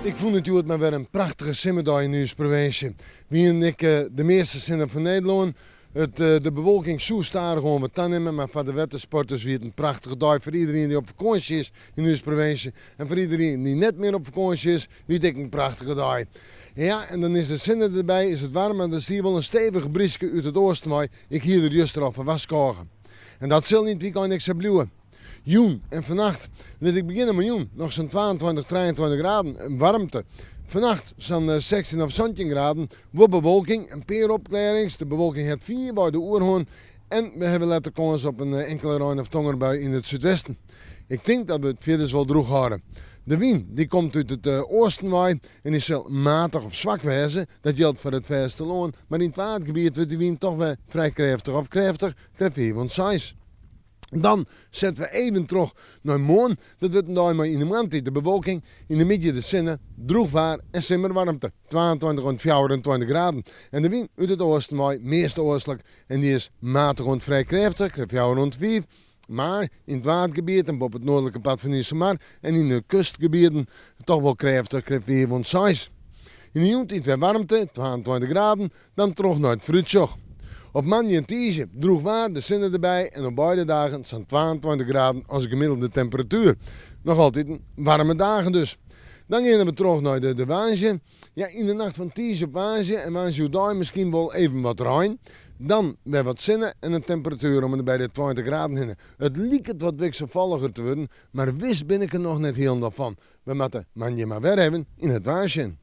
Ik fûn it hjoed mar wer in prachtige simmerdei yn ús provinsje. Wienen ek de measte sinne fan Nederlân. It, de bewolking soe stadichoan wat tanimme, mar foar de wettersporters wie it in prachtige dei. Foar iderien dy't op fakânsje is yn ús provinsje en foar iderien dy't net mear op fakânsje is, wie it ek in prachtige dei. Ja, en dan is de sinne derby, is it waarm, mar der stie wol in stevige bryske út it oasten wei. Ik hie der juster al foar warskôge. En dat sil yn it wykein ek sa bliuwe. Jûn en fannacht, lit ik begjinne mei jûn, noch sa'n 22, 23 graden waarmte. Fannacht sa'n 16 of 17 graden, wol bewolking, in pear opklearrings, de bewolking hat fierwei de oerhân en we hawwe letter kâns op in inkele rein of tongerbui yn it súdwesten. Ik tink dat we it fierders wol drûch hâlde. De wyn dy komt út it oasten wei en dy sil matich of swak wêze. Dat jildt foar it fêstelân, mar yn it Waadgebiet wurdt dy wyn toch wer frij krêftich of krêftich, krêft 5 oant 6. Dan sette we even troch nei moarn. Dat wurdt in dei mei yn de moarntiid de bewolking, yn de middei de sinne, drûch waar en simmerwaarmte, 22 oant 24 graden. En de wyn út it oasten wei, meast oastlik en dy is matich oant frij krêftich, krêft 4 oant 5. Mar yn it Waadgebiet en boppe it noardlike part fan Iselmar en yn de kustgebieten toch wol krêftich, krêft 5 oant 6. Yn de jûntiid wer waarmte, 22 graden, dan troch nei it foarútsjoch. Op moandei en tiisdei drûch waar, de sinne derby en op beide dagen sa'n 22 graden as gemiddelde temperatuer. Noch altiten waarme dagen dus. Dan geane we troch nei de woansdei. Ja, yn de nacht fan tiisdei op woansdei en woansdei oerdei miskien wol even wat rein. Dan wer wat sinne en in temperatuer om en by de 20 graden hinne. It liket wat wikselfalliger te wurden, mar wis bin ik der noch net hielendal fan. We moatte moandei mar wer even yn it waar sjen.